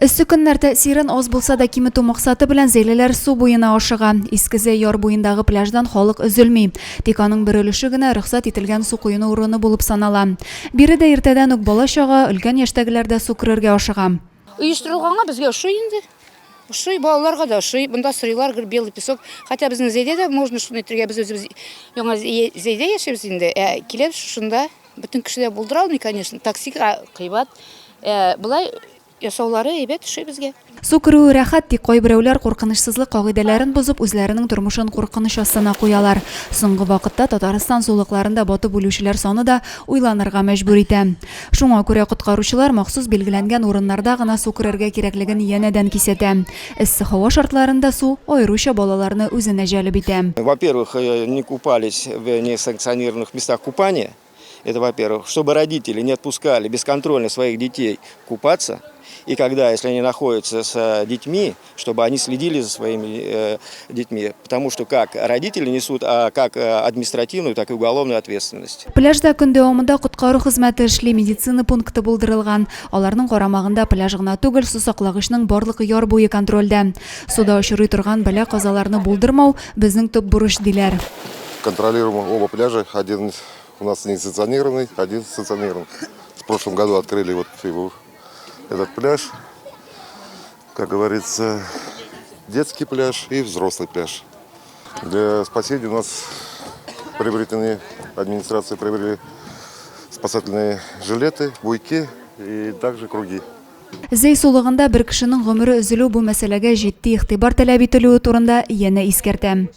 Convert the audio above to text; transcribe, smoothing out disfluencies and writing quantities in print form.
Эссе көннәр тәэсирен аз булса да киметү максаты белән зәйлеләр су буена ашыга. Иске Зәй яр буендагы пляждан халык өзелми. Тик аның бер өлеше генә рөхсәт ителгән су коену урыны булып санала. Биредә иртәдән үк бала-чага, өлкән яшьтәгеләр дә су керергә ашыга. Оештырылганга безгә ошый инде. Ошый, балаларга да ошый. Монда сорыйлар, гел белый песок. Хотя безнең Зәйдә дә можно шуны әйтергә, без үзебез Яңа Зәйдә яшибез инде. Ә киләбез шушында. Бөтен кеше дә булдыра алмый, конечно. Таксига кыйбат. Ә болай ясаулары әйбәт, ошый безгә. Су керүе рәхәт, тик кайберәүләр куркынычсызлык кагыйдәләрен бозып, үзләренең тормышын куркыныч астына куялар. Соңгы вакытта Татарстан сулыкларында батып үлүчеләр саны да уйланырга мәҗбүр итә. Шуңа күрә коткаручылар махсус билгеләнгән урыннарда гына су керергә кирәклеген янәдән кисәтә. Эссе һава шартларында су аеруча балаларны үзенә җәлеп итә. Во-первых, не купались в несанкционированных местах купания. Это во-первых. Чтобы родители не отпускали бесконтрольно своих детей купаться. И когда, если они находятся с детьми, чтобы они следили за своими детьми. Потому что как родители несут как административную, так и уголовную ответственность. Пляжда көн дәвамында коткару хезмәте эшли, медицина пункты булдырылган. Аларның карамагында пляж гына түгел, су саклагычның барлык яр буе контрольдә. Суда очрый торган бәла-казаларны булдырмау, безнең төп бурыч, диләр. Контролируем оба пляжа. Один у нас не санкционированный, один санкционированный. В прошлом году открыли вот его, этот пляж. Как говорится, детский пляж и взрослый пляж. Для спасения у нас приобретены, администрация приобрели спасательные жилеты, буйки и также круги. Зәй сулыгында бер кешенең гомере өзелү бу мәсьәләгә җитди игътибар таләп ителүе турында янә искәртә.